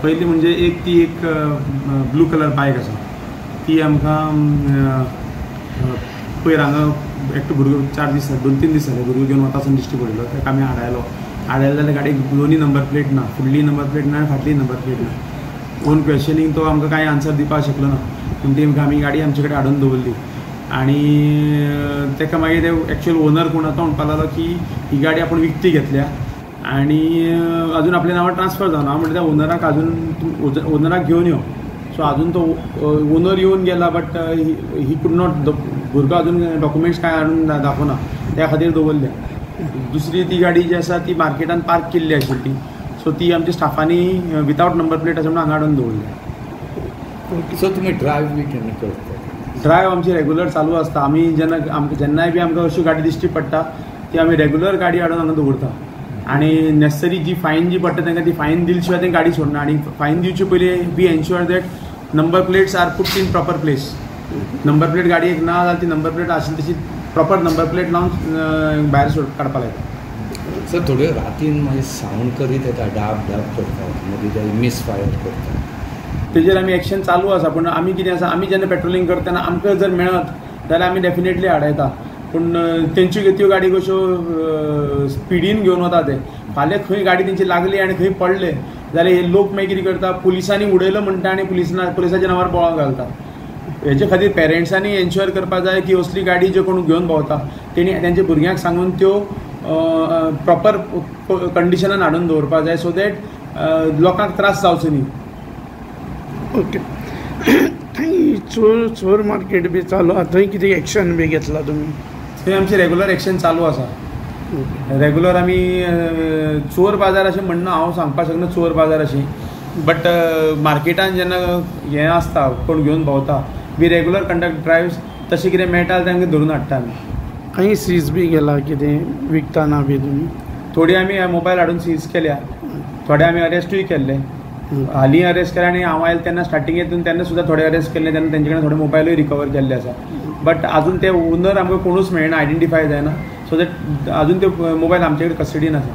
पयली म्हणजे एक ती एक ब्लू कलर बायक आसा ती आमकां पयर हांगा एकटो भुरगो 4 दीस 2-3 दीस जाले भुरगो घेवन वता आसतना दिश्टी पडिल्लो. ताका आमी हाडायलो. हाडायलो जाल्यार गाडयेक दोनी नंबर प्लेट ना, फुडली नंबर प्लेट ना आनी फाटली नंबर प्लेट ना. ओन क्वेशनिंग तो आमकां कांय आन्सर दिवपाक शकलो ना. पूण ती आमी गाडी आमचे कडेन हाडून दवरली आनी ताका मागीर ते एक्चुअल ओनर कोण आसा तो म्हणपाक लागलो की ही गाडी आपूण विकती घेतल्या आनी अजून आपल्या नांवार ट्रान्सफर जावना. हांव म्हणटा त्या ओनराक अजून ओनराक घेवन यो. सो अजून तो ओनर येवन गेला बट he could not, भुरगो अजून डॉक्युमेंट्स कांय हाडून दाखोवना, त्या खातीर दवरल्या. दुसरी ती गाडी जी आसा ती मार्केटान पार्क केल्ली आशिल्ली, सो ती आमच्या स्टाफांनी विदावट नंबर प्लेट आसा म्हणून हांगा हाडून दवरल्या. सो तुमी ड्रायव्ह बी केन्ना करता? ड्रायव्ह आमची रेगुलर चालू आसता. आमी जेन्ना आमकां जेन्नाय बी आमकां अश्यो गाडी दिश्टी पडटा ती आमी रेगुलर गाडी हाडून हांगा दवरता आनी नेसेसरी जी फायन जी पडटा तांकां ती फायन दिल शिवाय तांकां गाडी सोडना. आनी फायन दिवचे पयलीं we ensure that number plates are put in proper place. Number plate गाडयेक ना जाल्यार ती नंबर प्लेट आशिल्ली तशी प्रॉपर नंबर प्लेट लावन भायर सोड काडपाक लायता. सर थोड्यो रातीन मागीर सावंड करीत येता, डाब डाब करता, मागीर मिस फायर करता, तेजेर आमी एक्शन चालू आसा. पूण आमी कितें आसा, आमी जेन्ना पेट्रोलिंग करता तेन्ना आमकां जर मेळत जाल्यार आमी डेफिनेटली हाडयता. पूण तेंच्यो त्यो गाडी कश्यो स्पिडीन घेवन वता ते फाल्यां खंय गाडी तेंची लागली आनी खंय पडले जाल्यार हे लोक मागीर कितें करता, पुलिसांनी उडयलो म्हणटा आनी पुलिसाच्या नांवार बोवाळ घालता. हेजे खातीर पेरंट्सांनी एन्श्योर करपाक जाय की असली गाडी ज्यो कोण घेवन भोंवता तेणी तेंच्या भुरग्यांक सांगून त्यो प्रॉपर कंडिशनान हाडून दवरपाक जाय, सो that लोकांक त्रास जावचो न्ही. ओके, थंय चोर चोर मार्केट बी चालू आसा, थंय कितें एक्शन बी घेतला तुमी? थंय आमची रेगुलर एक्शन चालू आसा. रेगुलर आमी चोर बाजार अशें म्हणना, हांव सांगपाक शकना चोर बाजार अशें, बट मार्केटान जेन्ना हें आसता कोण घेवन भोंवता, we regular conduct drives, तशें कितें मेळटा तांकां धरून हाडटा आमी. खंय सीज बी केला कितें विकतना बी तुमी? थोडी आमी मोबायल हाडून सीज केल्या, थोडे आमी अरेस्टूय केल्ले. हालीं अरेस्ट केले आनी हांव आयलो तेन्ना स्टार्टिंगेतून तेन्ना सुद्दां थोडे अरेस्ट केल्ले, तेन्ना तेंचे कडेन थोडे मोबायलूय रिकवर केल्ले आसा. बट अजून ते ओनर आमकां कोणूच मेळना, आयडेंटिफाय जायना, सो that अजून ते मोबायल आमचे कडेन कस्टडीन आसा.